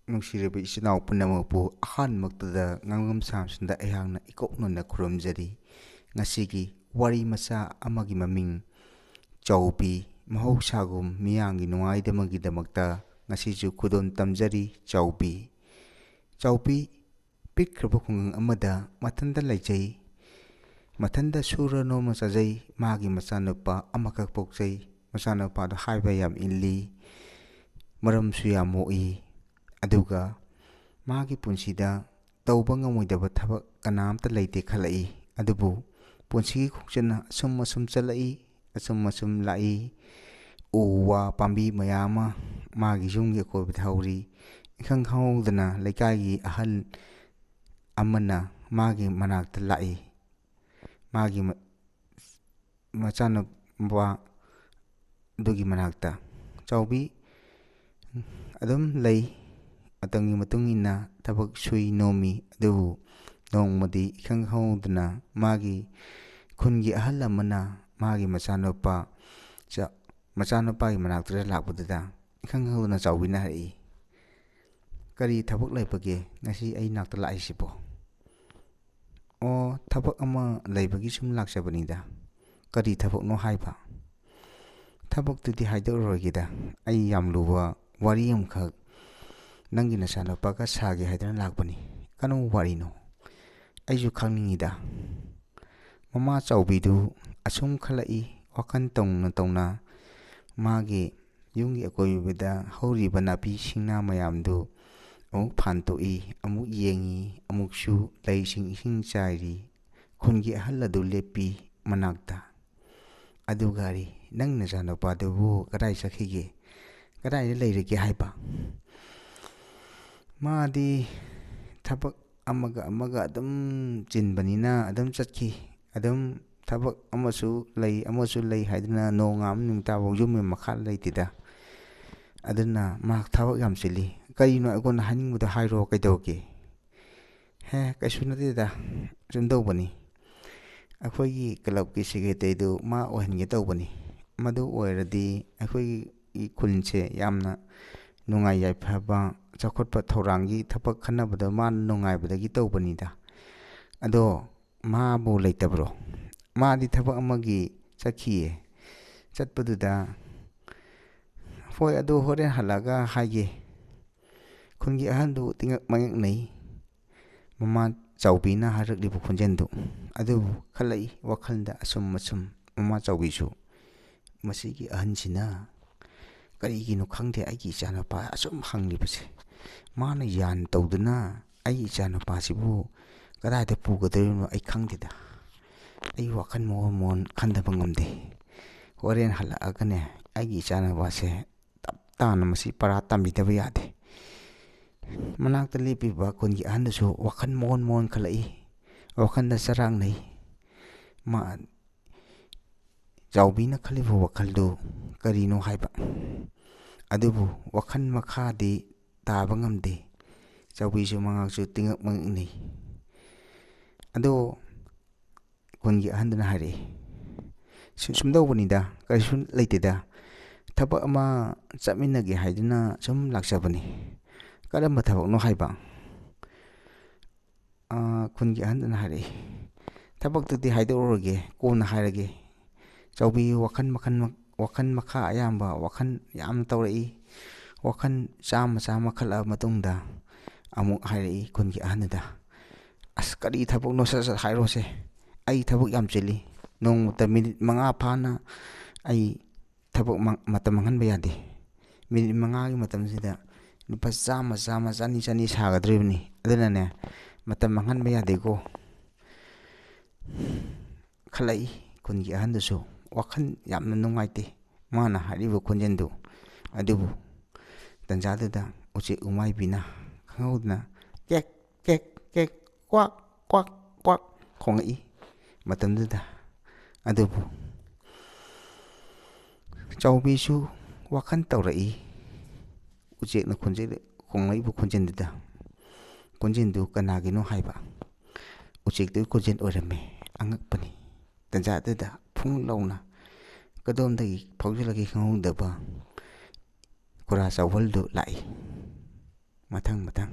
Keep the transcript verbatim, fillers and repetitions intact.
ꯅꯨꯡꯁꯤꯔꯕ ꯏꯆꯤꯟ ꯏꯅꯥꯎ ꯄꯨꯝꯅꯃꯛꯄꯨ ꯑꯍꯥꯟꯕꯃꯛꯇꯗ ꯉꯥꯡꯂꯝ ꯁꯥꯝꯁꯤꯟꯗ ꯑꯩꯍꯥꯛꯅ ꯏꯀꯣꯛ ꯅꯣꯟꯅ ꯈꯨꯔꯨꯝꯖꯔꯤ꯫ ꯉꯁꯤꯒꯤ ꯋꯥꯔꯤ ꯃꯆꯥ ꯑꯃꯒꯤ ꯃꯃꯤꯡ ꯆꯥꯎꯕꯤ꯫ ꯃꯍꯧꯁꯥꯒꯨꯝ ꯃꯤꯌꯥꯝꯒꯤ ꯅꯨꯡꯉꯥꯏꯗꯃꯛꯀꯤꯗꯃꯛꯇ ꯉꯁꯤꯁꯨ ꯈꯨꯗꯣꯜ ꯇꯝꯖꯔꯤ꯫ ꯆꯥꯎꯕꯤ꯫ ꯆꯥꯎꯕꯤ ꯄꯤꯛꯈ꯭ꯔꯕ ꯈꯨꯡꯒꯪ ꯑꯃꯗ ꯃꯊꯟꯇ ꯂꯩꯖꯩ꯫ ꯃꯊꯟꯇ ꯁꯨꯔ ꯅꯣꯝꯃ ꯆꯥꯖꯩ꯫ ꯃꯥꯒꯤ ꯃꯆꯥꯅꯨꯄꯥ ꯑꯃꯈꯛ ꯄꯣꯛꯆꯩ꯫ ꯃꯆꯥꯅꯨꯄꯥꯗꯣ ꯍꯥꯏꯕ ꯌꯥꯝ ꯏꯜꯂꯤ, ꯃꯔꯝꯁꯨ ꯌꯥꯝ ꯃꯣꯛꯏ꯫ ꯑꯗꯨꯒ ꯃꯥꯒꯤ ꯄꯨꯟꯁꯤꯗ ꯇꯧꯕ ꯉꯝꯃꯣꯏꯗꯕ ꯊꯕꯛ ꯀꯅꯥꯝꯇ ꯂꯩꯇꯦ ꯈꯜꯂꯛꯏ꯫ ꯑꯗꯨꯕꯨ ꯄꯨꯟꯁꯤꯒꯤ ꯈꯣꯡꯆꯠꯅ ꯑꯁꯨꯝ ꯑꯁꯨꯝ ꯆꯠꯂꯛꯏ, ꯑꯁꯨꯝ ꯑꯁꯨꯝ ꯂꯥꯛꯏ꯫ ꯎ ꯋꯥ ꯄꯥꯝꯕꯤ ꯃꯌꯥꯝ ꯑꯃ ꯃꯥꯒꯤ ꯌꯨꯝꯒꯤ ꯑꯀꯣꯏꯕꯗ ꯍꯧꯔꯤ꯫ ꯏꯈꯪ ꯈꯪꯍꯧꯗꯅ ꯂꯩꯀꯥꯏꯒꯤ ꯑꯍꯜ ꯑꯃꯅ ꯃꯥꯒꯤ ꯃꯅꯥꯛꯇ ꯂꯥꯛꯏ꯫ ꯃꯥꯒꯤ ꯃ-, ꯃꯆꯥꯅꯨꯄꯥ ꯑꯗꯨꯒꯤ ꯃꯅꯥꯛꯇ꯫ ꯆꯥꯎꯕꯤ ꯑꯗꯨꯝ ꯂꯩ꯫ ꯃꯇꯝꯒꯤ ꯃꯇꯨꯡ ꯏꯟꯅ ꯊꯕꯛ ꯁꯨꯏ ꯅꯣꯝꯃꯤ꯫ ꯑꯗꯨꯕꯨ ꯅꯣꯡꯃꯗꯤ ꯏꯈꯪ ꯈꯪꯍꯧꯗꯅ ꯃꯥꯒꯤ ꯈꯨꯟꯒꯤ ꯑꯍꯜ ꯑꯃꯅ ꯃꯥꯒꯤ ꯃꯆꯥꯅꯨꯄꯥ ꯆ-, ꯃꯆꯥꯅꯨꯄꯥꯒꯤ ꯃꯅꯥꯛꯇ ꯂꯥꯛꯄꯗꯨꯗ ꯏꯈꯪ ꯈꯪꯍꯧꯗꯅ ꯆꯥꯎꯕꯤꯅ ꯍꯥꯏꯔꯛꯏ, "ꯀꯔꯤ ꯊꯕꯛ ꯂꯩꯕꯒꯦ ꯉꯁꯤ ꯑꯩ ꯅꯥꯛꯇ ꯂꯥꯛꯏꯁꯤꯕꯣ?" "ꯑꯣ, ꯊꯕꯛ ꯑꯃ ꯂꯩꯕꯒꯤ ꯁꯨꯝ ꯂꯥꯛꯆꯕꯅꯤꯗ꯫" "ꯀꯔꯤ ꯊꯕꯛꯅꯣ ꯍꯥꯏꯕ?" "ꯊꯕꯛꯇꯨꯗꯤ ꯍꯥꯏꯗꯣꯛꯑꯔꯣꯏꯒꯦꯗ, ꯑꯩ ꯌꯥꯝ ꯂꯨꯕ ꯋꯥꯔꯤ ꯑꯃꯈꯛ ꯅꯪꯒꯤ ꯅꯆꯥꯅꯨꯄꯥꯒ ꯁꯥꯒꯦ ꯍꯥꯏꯗꯅ ꯂꯥꯛꯄꯅꯤ꯫" "ꯀꯔꯝꯕ ꯋꯥꯔꯤꯅꯣ? ꯑꯩꯁꯨ ꯈꯪꯅꯤꯡꯉꯤꯗ꯫" ꯃꯃꯥ ꯆꯥꯎꯕꯤꯗꯨ ꯑꯁꯨꯝ ꯈꯜꯂꯛꯏ, ꯋꯥꯈꯜ ꯇꯧꯅ ꯇꯧꯅ ꯃꯥꯒꯤ ꯌꯨꯝꯒꯤ ꯑꯀꯣꯏꯕꯗ ꯍꯧꯔꯤꯕ ꯅꯥꯄꯤ ꯁꯤꯡꯅꯥ ꯃꯌꯥꯝꯗꯨ ꯑꯃꯨꯛ ꯐꯥꯟꯇꯣꯛꯏ, ꯑꯃꯨꯛ ꯌꯦꯡꯉꯤ, ꯑꯃꯨꯛꯁꯨ ꯂꯩꯁꯤꯡ ꯏꯁꯤꯡ ꯆꯥꯏꯔꯤ꯫ ꯈꯨꯟꯒꯤ ꯑꯍꯜ ꯑꯗꯨ ꯂꯦꯞꯄꯤ ꯃꯅꯥꯛꯇ꯫ "ꯑꯗꯨ ꯒꯥꯔꯤ, ꯅꯪ ꯅꯆꯥꯅꯨꯄꯥꯗꯨꯕꯨ ꯀꯗꯥꯏ ꯆꯠꯈꯤꯒꯦ? ꯀꯗꯥꯏꯗ ꯂꯩꯔꯒꯦ ꯍꯥꯏꯕ?" "ꯃꯥꯗꯤ ꯊꯕꯛ ꯑꯃꯒ ꯑꯃꯒ ꯑꯗꯨꯝ ꯆꯤꯟꯕꯅꯤꯅ ꯑꯗꯨꯝ ꯆꯠꯈꯤ꯫ ꯑꯗꯨꯝ ꯊꯕꯛ ꯑꯃꯁꯨ ꯂꯩ, ꯑꯃꯁꯨ ꯂꯩ ꯍꯥꯏꯗꯨꯅ ꯅꯣꯡꯉꯥꯟꯕ ꯅꯨꯃꯤꯠ ꯇꯥꯐꯥꯎ ꯌꯨꯝꯒꯤ ꯃꯈꯥ ꯂꯩꯇꯦꯗ꯫ ꯑꯗꯨꯅ ꯃꯥ ꯊꯕꯛ ꯌꯥꯝ ꯆꯤꯜꯂꯤ꯫ ꯀꯔꯤꯅꯣ ꯑꯩꯉꯣꯟꯗ ꯍꯥꯏꯅꯤꯡꯕꯗꯣ ꯍꯥꯏꯔꯣ, ꯀꯩꯗꯧꯒꯦ?" "ꯍꯦ, ꯀꯩꯁꯨ ꯅꯠꯇꯦꯗ, ꯁꯨꯝ ꯇꯧꯕꯅꯤ꯫ ꯑꯩꯈꯣꯏꯒꯤ ꯀ꯭ꯂꯕꯀꯤ ꯁꯦꯀ꯭ꯔꯦꯇꯔꯤꯗꯨ ꯃꯥ ꯑꯣꯏꯍꯟꯒꯦ ꯇꯧꯕꯅꯤ꯫ ꯃꯗꯨ ꯑꯣꯏꯔꯗꯤ ꯑꯩꯈꯣꯏꯒꯤ ꯈꯨꯟꯁꯦ ꯌꯥꯝꯅ ꯅꯨꯡꯉꯥꯏ ꯌꯥꯏꯐꯕ ꯆꯥꯎꯈꯠꯄ ꯊꯧꯔꯥꯡꯒꯤ ꯊꯕꯛ ꯈꯟꯅꯕꯗ ꯃꯥꯅ ꯅꯨꯡꯉꯥꯏꯕꯗꯒꯤ ꯇꯧꯕꯅꯤꯗ꯫ ꯑꯗꯣ ꯃꯥꯕꯨ ꯂꯩꯇꯕ꯭ꯔꯣ? ꯃꯥꯗꯤ ꯊꯕꯛ ꯑꯃꯒꯤ ꯆꯠꯈꯤꯌꯦ꯫ ꯆꯠꯄꯗꯨꯗ, "ꯍꯣꯏ, ꯑꯗꯨ ꯍꯣꯔꯦꯟ ꯍꯜꯂꯛꯑꯒ ꯍꯥꯏꯒꯦ"꯫ ꯈꯨꯟꯒꯤ ꯑꯍꯟꯗꯨ ꯇꯤꯡꯉꯛ ꯃꯌꯦꯛꯅꯩ꯫ ꯃꯃꯥ ꯆꯥꯎꯕꯤꯅ ꯍꯥꯏꯔꯛꯂꯤꯕ ꯈꯣꯟꯖꯦꯜꯗꯨ ꯑꯗꯨꯕꯨ ꯈꯜꯂꯛꯏ ꯋꯥꯈꯜꯗ ꯑꯁꯨꯝ ꯑꯁꯨꯝ꯫ ꯃꯃꯥ ꯆꯥꯎꯕꯤꯁꯨ, "ꯃꯁꯤꯒꯤ ꯑꯍꯟꯁꯤꯅ ꯀꯔꯤꯒꯤꯅꯣ ꯈꯪꯗꯦ ꯑꯩꯒꯤ ꯏꯆꯥꯅꯨꯄꯥ ꯑꯁꯨꯝ ꯍꯪꯂꯤꯕꯁꯦ꯫ ꯃꯥꯅ ꯌꯥꯟ ꯇꯧꯗꯨꯅ ꯑꯩꯒꯤ ꯏꯆꯥꯅꯨꯄꯥꯁꯤꯕꯨ ꯀꯗꯥꯏꯗ ꯄꯨꯒꯗꯧꯔꯤꯕꯅꯣ ꯑꯩ ꯈꯪꯗꯦꯗ꯫ ꯑꯩ ꯋꯥꯈꯜ ꯃꯑꯣꯟ ꯃꯑꯣꯟ ꯈꯟꯊꯕ ꯉꯝꯗꯦ꯫ ꯍꯣꯔꯦꯟ ꯍꯜꯂꯛꯑꯒꯅꯦ ꯑꯩꯒꯤ ꯏꯆꯥꯅꯨꯄꯥꯁꯦ ꯇꯞ ꯇꯥꯅ ꯃꯁꯤ ꯄꯔꯥ ꯇꯝꯕꯤꯗꯕ ꯌꯥꯗꯦ"꯫ ꯃꯅꯥꯛꯇ ꯂꯦꯞꯄꯤꯕ ꯈꯨꯟꯒꯤ ꯑꯍꯟꯗꯨꯁꯨ ꯋꯥꯈꯜ ꯃꯑꯣꯟ ꯃꯑꯣꯟ ꯈꯜꯂꯛꯏ꯫ ꯋꯥꯈꯜꯗ ꯆꯔꯥꯡꯅꯩ꯫ ꯃꯥ, ꯆꯥꯎꯕꯤꯅ ꯈꯜꯂꯤꯕ ꯋꯥꯈꯜꯗꯨ ꯀꯔꯤꯅꯣ ꯍꯥꯏꯕ꯫ ꯑꯗꯨꯕꯨ ꯋꯥꯈꯜ ꯃꯈꯥꯗꯤ ꯇꯥꯕ ꯉꯝꯗꯦ꯫ ꯆꯥꯎꯕꯤꯁꯨ ꯃꯉꯥꯛꯁꯨ ꯇꯤꯡꯉꯛ ꯃꯉꯛꯅꯩ꯫ ꯑꯗꯣ ꯈꯨꯟꯒꯤ ꯑꯍꯟꯗꯨꯅ ꯍꯥꯏꯔꯛꯏ, "ꯁꯨ-, ꯁꯨꯝ ꯇꯧꯕꯅꯤꯗ, ꯀꯔꯤꯁꯨ ꯂꯩꯇꯦꯗ꯫ ꯊꯕꯛ ꯑꯃ ꯆꯠꯃꯤꯟꯅꯒꯦ ꯍꯥꯏꯗꯨꯅ ꯁꯨꯝ ꯂꯥꯛꯆꯕꯅꯤ"꯫ "ꯀꯔꯝꯕ ꯊꯕꯛꯅꯣ ꯍꯥꯏꯕ?" ꯑꯥ, ꯈꯨꯟꯒꯤ ꯑꯍꯟꯗꯨꯅ ꯍꯥꯏꯔꯛꯏ, "ꯊꯕꯛꯇꯨꯗꯤ ꯍꯥꯏꯗꯣꯛꯎꯔꯒꯦ, ꯀꯣꯟꯅ ꯍꯥꯏꯔꯒꯦ"꯫ ꯆꯥꯎꯕꯤ ꯋꯥꯈꯜ ꯃꯈꯜ ꯃ-, ꯋꯥꯈꯜ ꯃꯈꯥ ꯑꯌꯥꯝꯕ ꯋꯥꯈꯜ ꯌꯥꯝꯅ ꯇꯧꯔꯛꯏ꯫ ꯋꯥꯈꯜ ꯆꯥꯝꯃ ꯆꯥꯝꯃ ꯈꯜꯂꯛꯑ ꯃꯇꯨꯡꯗ ꯑꯃꯨꯛ ꯍꯥꯏꯔꯛꯏ ꯈꯨꯟꯒꯤ ꯑꯍꯟꯗꯨꯗ, "ꯑꯁ, ꯀꯔꯤ ꯊꯕꯛꯅꯣ, ꯁꯠ ꯁꯠ ꯍꯥꯏꯔꯣꯁꯦ꯫ ꯑꯩ ꯊꯕꯛ ꯌꯥꯝ ꯆꯤꯜꯂꯤ꯫ ꯅꯣꯡꯃꯇ ꯃꯤꯅꯤꯠ ꯃꯉꯥ ꯐꯥꯅ ꯑꯩ ꯊꯕꯛ ꯃ-, ꯃꯇꯝ ꯃꯥꯡꯍꯟꯕ ꯌꯥꯗꯦ꯫ ꯃꯤꯅꯤꯠ ꯃꯉꯥꯒꯤ ꯃꯇꯝꯁꯤꯗ ꯂꯨꯄꯥ ꯆꯥꯝꯃ, ꯆꯥꯝꯃ, ꯆꯅꯤ, ꯆꯅꯤ ꯁꯥꯒꯗꯧꯔꯤꯕꯅꯤ꯫ ꯑꯗꯨꯅꯅꯦ, ꯃꯇꯝ ꯃꯥꯡꯍꯟꯕ ꯌꯥꯗꯦꯀꯣ"꯫ ꯈꯜꯂꯛꯏ ꯈꯨꯟꯒꯤ ꯑꯍꯟꯗꯨꯁꯨ꯫ ꯋꯥꯈꯜ ꯌꯥꯝꯅ ꯅꯨꯡꯉꯥꯏꯇꯦ ꯃꯥꯅ ꯍꯥꯏꯔꯤꯕ ꯈꯣꯟꯖꯦꯜꯗꯨ꯫ ꯑꯗꯨꯕꯨ ꯇꯟꯖꯥꯗꯨꯗ ꯎꯆꯦꯛ ꯎꯃꯥꯏꯕꯤꯅ ꯈꯪꯍꯧꯗꯅ ꯀꯦꯛ, ꯀꯦꯛ, ꯀꯦꯛ, ꯀ꯭ꯋꯥꯛ, ꯀ꯭ꯋꯥꯛ, ꯀ꯭ꯋꯥꯛ ꯈꯣꯡꯉꯛꯏ ꯃꯇꯝꯗꯨꯗ꯫ ꯑꯗꯨꯕꯨ ꯆꯥꯎꯕꯤꯁꯨ ꯋꯥꯈꯜ ꯇꯧꯔꯛꯏ꯫ ꯎꯆꯦꯛꯅ ꯈꯣꯟꯖꯦꯜ, ꯈꯣꯡꯂꯛꯏꯕ ꯈꯣꯟꯖꯦꯜꯗꯨꯗ, ꯈꯣꯟꯖꯦꯜꯗꯨ ꯀꯅꯥꯒꯤꯅꯣ ꯍꯥꯏꯕ꯫ ꯎꯆꯦꯛꯇꯨꯒꯤ ꯈꯣꯟꯖꯦꯜ ꯑꯣꯏꯔꯝꯃꯦ꯫ ꯑꯉꯛꯄꯅꯤ꯫ ꯇꯟꯖꯥꯗꯨꯗ ꯐꯨꯡ ꯂꯥꯎꯅ ꯀꯗꯣꯝꯗꯒꯤ ꯐꯥꯎꯖꯤꯜꯂꯒꯦ ꯈꯪꯍꯧꯗꯕ ꯈꯨꯔꯥ ꯆꯥꯎꯕꯜꯗꯨ ꯂꯥꯛꯏ꯫ ꯃꯊꯪ ꯃꯊꯪ꯫